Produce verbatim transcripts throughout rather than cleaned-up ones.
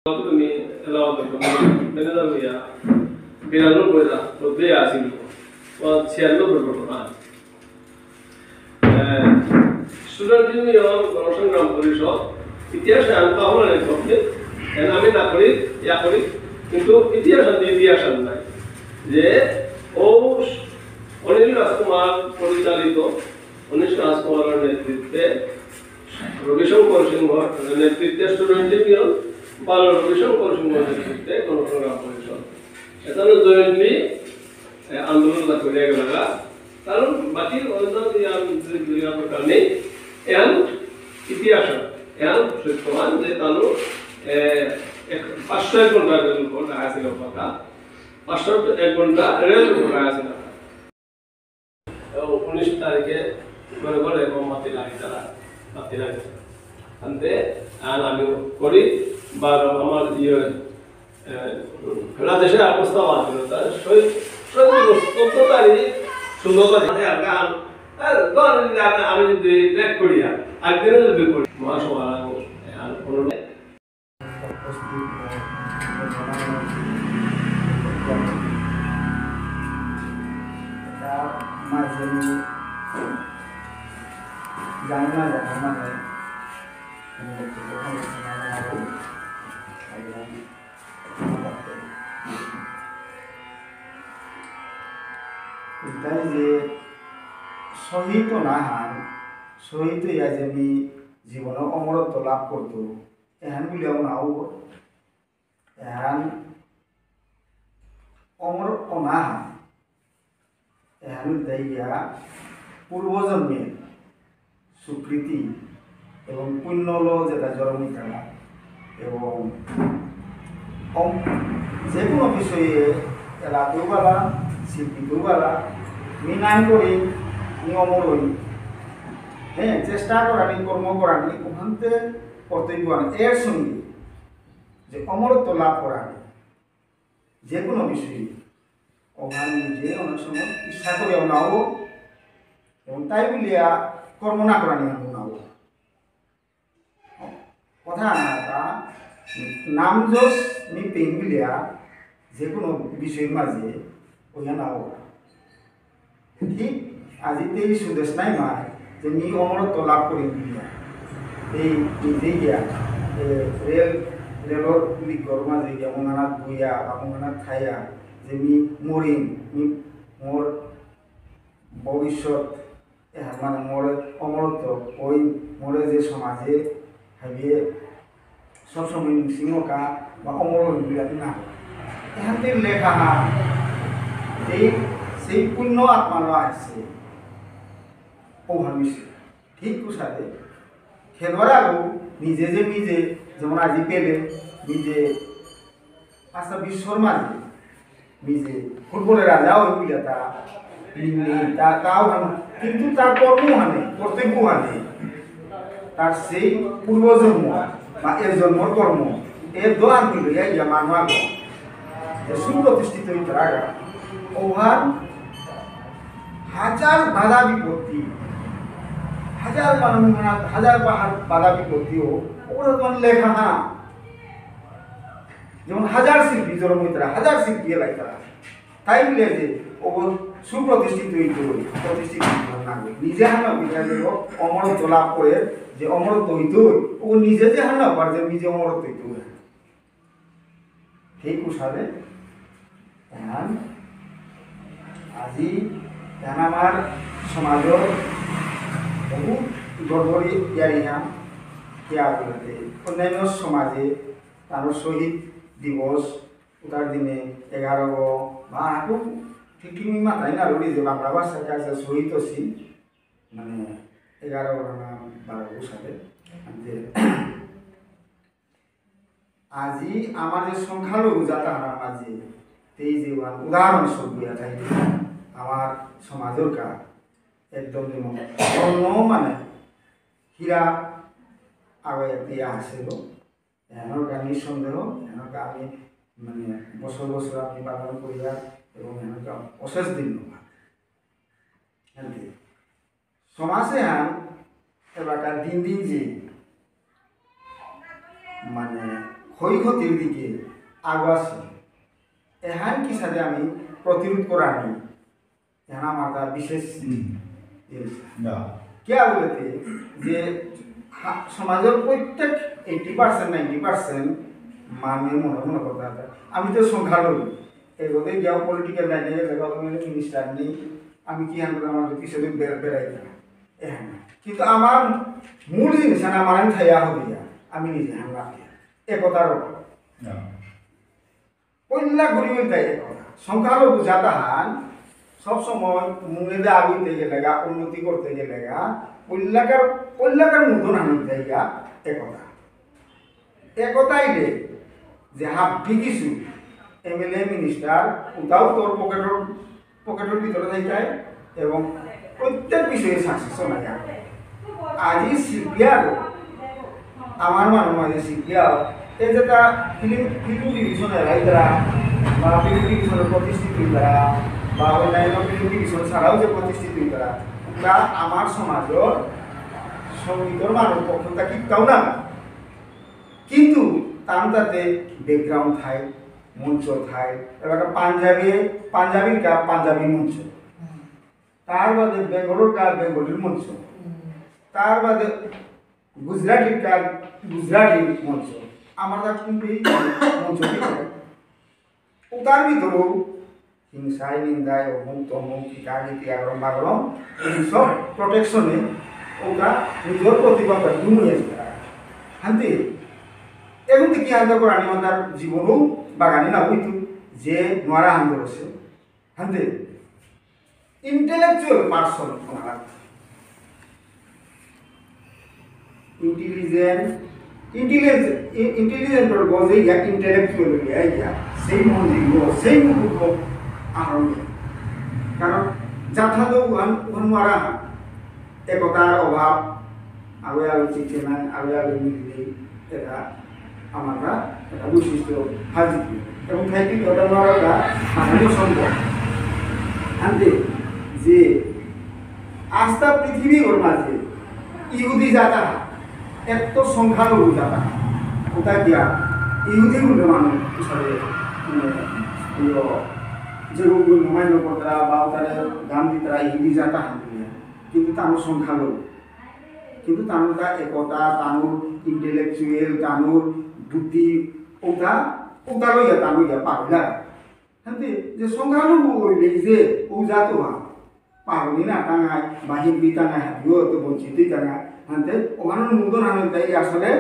তুমি এলাও তো তুমি মেনে দাও ইয়া। বিরানব্বই রা, নব্বই আসিল। ও ছিয়ানব্বই রা। স্টুডেন্ট ইউনিয়ন, গণসংগ্রাম পরিষদ, ইতিহাসে আনতা হলো না করতে। এন আমি না করি, ইয়া করি, কিন্তু ইতিহাস আনতে ইতিহাস আন নাই। যে ও অনিল রাজকুমার পরিচালিত, অনিল রাজকুমারের নেতৃত্বে, রবিশঙ্কর সিংহর নেতৃত্বে স্টুডেন্ট ইউনিয়ন বা রবিশঙ্কর সিংহর নেতৃত্বে গণসংগ্রাম পরিষদ। এখানে জয়েন্টলি আন্দোলন করে গেল। কারণ বাকি অন্য যে আন্দোলন দুই প্রকার নেই, এখন ইতিহাস, এখন সত্যবান যে তাহলে পাঁচশো এক ঘন্টা রেল ঘন্টা আসিল কথা, পাঁচশো এক ঘন্টা রেল ঘন্টা আসিল। উনিশ তারিখে ঘরে ঘরে মোমবাতি লাগে তারা, বাতি লাগে। আনতে আর আমি করি, বা আমার ইয়ে, এ, রাজেশের আর প্রস্তাব আসছিল, তার শহীদ, শহীদ দিবস চোদ্দ তারিখ, ষোলো তারিখ, আর গান, আর ধরেন যে আমি, আমি যদি ব্যাক করি আর, একদিনে যদি করি, মহাসভা আর কোনো উপস্থিত, আহ, এটা মাঝে আমি জানি না, জানি না, মানে, কোনো বক্তব্য হবে কিনা, জানি না। এবং এটাই যে শহীদ তো না হান, শহীদ তো ইয়া যে আমি জীবনে অমরত্ব লাভ করতো, এহান বুলিয়াও নাও, এহান অমর অনাহান, এহান দেইয়া পূর্বজন্মের স্বীকৃতি এবং পুণ্যলো যেটা জন্মিতারা এবং অম-, যে কোনো বিষয়ে এলা দুর্বালা, শিল্পী দুর্বালা, মি নাই করি, মি অমর হই। হ্যাঁ, চেষ্টা করানি, কর্ম করানি, ওখানতে কর্তব্য আনি। এর সঙ্গে যে অমরত্ব লাভ করানি, যে কোনো বিষয়ে, ওখানে যে অনেক সময় ইচ্ছা করে নাও, এবং তাই বলিয়া কর্ম না করানি নাও। কথা না, তা নাম যশ মি পেইং বুলিয়া যে কোনো বিষয়ের মাঝে ওইয়া নাও। ঠিক আজি তেই সুদেশ নাই মায় যে মি অমরত্ব লাভ করিম বুলিয়া। এই নিজে গিয়া, এ, রেল, রেলর লিগর মাঝে গিয়া মহানাত বইয়া বা মহানাত খাইয়া যে মি মরিম, মি মোর ভবিষ্যৎ এহান মানে মোরে অমরত্ব, ওই মোরে যে সমাজে হাবিয়ে সবসময় নিংসিংহকা বা অমর হইয়া না। এহান তে লেখা না, এই সেই পুণ্য আত্মালো আসে। ও ভাবিছে, ঠিক কুসাদে, খেলোয়াড় আগো নিজে যে নিজে, যেমন আজি পেলে, নিজে আচ্ছা, বিশ্বর মাঝে নিজে ফুটবলের রাজা ওই বুঝে তা, তা, তাও হান, কিন্তু তার কর্ম হানে, কর্তব্য হানে, তার সেই পূর্বজন্ম বা এ জন্মর কর্ম, এ দোয়ান মিলে ইয়া মানু আগো, যে সুপ্রতিষ্ঠিত হইতে রাখা, ওহান হাজার বাধা বিপত্তি, হাজার মানু, হাজার পাহাড় বাধা বিপত্তি ও, ওরা তো লেখা না। যেমন হাজার শিল্পী জন্ম হইতারা, হাজার শিল্পী এলাইতারা। তাই বলে যে ও সুপ্রতিষ্ঠিত হইতে হবে, প্রতিষ্ঠিত হইতে হবে না। নিজে হানা বিচার যে ও অমরত্ব লাভ করে, যে অমরত্ব হইতে হবে, ও নিজে যে হানা পারে যে নিজে অমরত্ব হইতে হবে। ঠিক উসাদে এহান আজি এহান আমার সমাজর বহুত গড়বড়ি ইয়ারিহান কিয়া বুলতে অন্যান্য সমাজে তার শহীদ দিবস উতার দিনে এগারো বা আকু ঠিক ঠিক মাতাই না রুড়ি যে বাংলা ভাষার কাছে শহীদ হসি মানে এগারো না বারো সালে যে আজি আমার যে সংখ্যালঘু জাতাহার মাঝে তেই যে উদাহরণ স্বরূপ হইয়া থাকি আমার সমাজর কা একদম যেমন অন্য মানে হীরা আগে দিয়া আসে গো। এনর কা নিঃসন্দেহ, এনর কা আমি মানে বছর বছর আমি পালন করিয়া এবং এনর কা অশেষ দিন। সমাজে হান এবাকা দিন দিন যে মানে ক্ষয়ক্ষতির দিকে আগুয়াছে। এহান কিসাদে আমি প্রতিরোধ করানি, এহান আমার তা বিশেষ হুম। জিনিস। না। কিয়া বুলতে যে হা-, সমাজর প্রত্যেক eighty percent, ninety percent মানুয়ে মনে মনে কথা আছে। আমি তো সংখ্যালঘু। এগোতে গিয়া political line এ গেলে গভর্নমেন্ট মিনিস্টার নেই, আমি কি হান করে আমার পিছনে বের-, বেড়াই না। এহান না। কিন্তু আমার মূল জিনিস হান আমার আমি থাইয়া হবিয়া, আমি নিজে হান রাখিয়া। একতার অভাব। না। পইলা ঘুরি মিলতে একতা। সংখ্যালঘু জাত হান সব সময় মুঙেদে আগুইতে গেলেগা, উন্নতি করতে গেলেগা, পইলাকার, পইলাকার মূলধন হান ইলতাইগা একতা। একতাই রে যে হাব্বি কিছু এমএলএ মিনিস্টার উতাও তোর পকেটর, পকেটর ভিতরে থাইতাই এবং প্রত্যেক বিষয়ে সাকসেস অনা যায়। আজি সিপিআর আমার মানু আজি সিপিআর এই যেটা ফিল্ম, ফিল্ম ডিভিশন এরাইতারা বা ফিল্ম ডিভিশন প্রতিষ্ঠিত হইতারা বা অন্যান্য ফিল্ম ডিভিশন ছাড়াও যে প্রতিষ্ঠিত হইতারা, তা আমার সমাজর সঙ্গীতর মানু পক্ষতা কিত্তাও না। কিন্তু তার তাতে ব্যাকগ্রাউন্ড থাই, মঞ্চ থাই, এবার পাঞ্জাবি, পাঞ্জাবির কা পাঞ্জাবি মঞ্চ, তার বাদে বেঙ্গলর কা বেঙ্গলির মঞ্চ, তার বাদে গুজরাটির কা গুজরাটি মঞ্চ, আমার তা কুম্ভি মঞ্চ কি হয়? উতার ভিতরেও হিংসায়, নিন্দায়, অমুক তমুক, ইত্যাদি, তিয়াগরম বাগরম, এই সব প্রোটেকশনে ওটা নিজের প্রতিভাটা ঘুমিয়ে আসে। হান্তি, এখন তো কি হান্তা করে আনি আমার জীবনও বাগানি না হইতো, যে নোয়ারা হান ধরেছে। হান্তি, ইন্টেলেকচুয়াল পারসন ওনারা। ইন্টেলিজেন্ট, ইন্টেলিজেন্ট, ই-, ইন্টেলিজেন্টর গজে ইয়া ইন্টেলেকচুয়াল ইয়া ইয়া, সেই মন্দির গো, সেই মুকুট গো, আহরণ ইয়া। কারণ জাতহান তো উহান, উহান মারা হান। একতার অভাব, আগে আগে চিঠি নাই, আগে আগে মিল নেই, এটা আমার এটা বৈশিষ্ট্য হাজির। এবং থাইতে ওটা মারা ওটা আধুনিক সম্ভব। আনতে যে আস্তা পৃথিবী ওর মাঝে ইহুদি জাতা, এত সংখ্যালঘু জাতা, ওটা দিয়া ইহুদি বলে মানুষ হিসাবে, মানে, ইয়ো, যে রূপগুলো নমান্য করতারা বা ওটারে দান দিতারা ইহুদি জাতা হান দিয়া। কিন্তু তার সংখ্যালঘু। কিন্তু তানুর তা একতা, তানুর ইন্টেলেকচুয়াল, তানুর বুদ্ধি, ওটা, ওটা লইয়া তানু ইয়া পারলা। হান্তি যে সংখ্যালঘু ওই যে ও জাত ওয়া পারনি না টাঙায়, বা হিন্দি টাঙায়, হাবিও তো বঞ্চিত টাঙায়। হান্তে ওখানে মুদন হানে তাই আসলে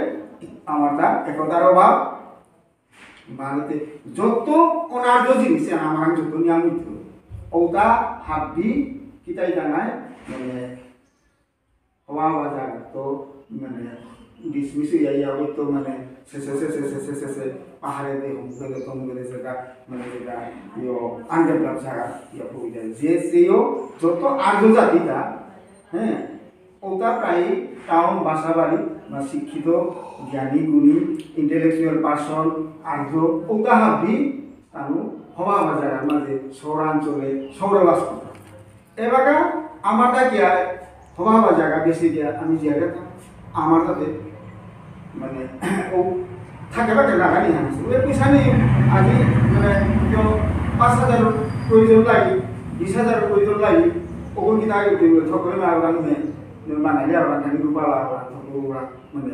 আমার তা একতার অভাব। ভারতে যত অনার্য জিনিস আমার যত নিয়মিত ওটা হাবি কিতাই টাঙায়, মানে হওয়া হওয়া জায়গা তো মানে ডিসমিস হইয়া ইয়া হইতো মানে শেষে শেষে শেষে শেষে পাহাড়ে দে হুমকে দে তুমকে দে জায়গা মানে যেটা ইয়ো আনডেভেলপ জায়গা ইয়া হয়ে যায়। যে সেও যত আর্য জাতিটা, হ্যাঁ, ওটা প্রায় টাউন বাসাবাড়ি বা শিক্ষিত জ্ঞানী গুণী ইন্টেলেকচুয়াল পারসন আর্য ওটা হাবি তানু হওয়া হওয়া জায়গার মাঝে শহরাঞ্চলে শহরে বাস করতাম। এবাকা আমার তা কি হয়, হবা হবা জায়গা বেশি দিয়া আমি জিয়া গেতাম। আমার তাতে মানে ও থাকে বা কেনা গাড়ি আনছে। ওই পয়সা নেই, আজি মানে কেউ পাঁচ হাজার প্রয়োজন লাগে, বিশ হাজার প্রয়োজন লাগে, ওগুলো কি তাই উঠে উঠে ঠকরে না ওরা মানে বানাইলে ওরা খালি রূপা ওরা ঠকরে ওরা মানে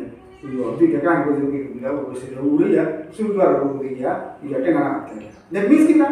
দুইটা গান করে দিলে ওরা সেটা উড়ে যায়, সুন্দর ওরা উড়ে গিয়া, ইয়া টেকা রাখতে। That means কি না?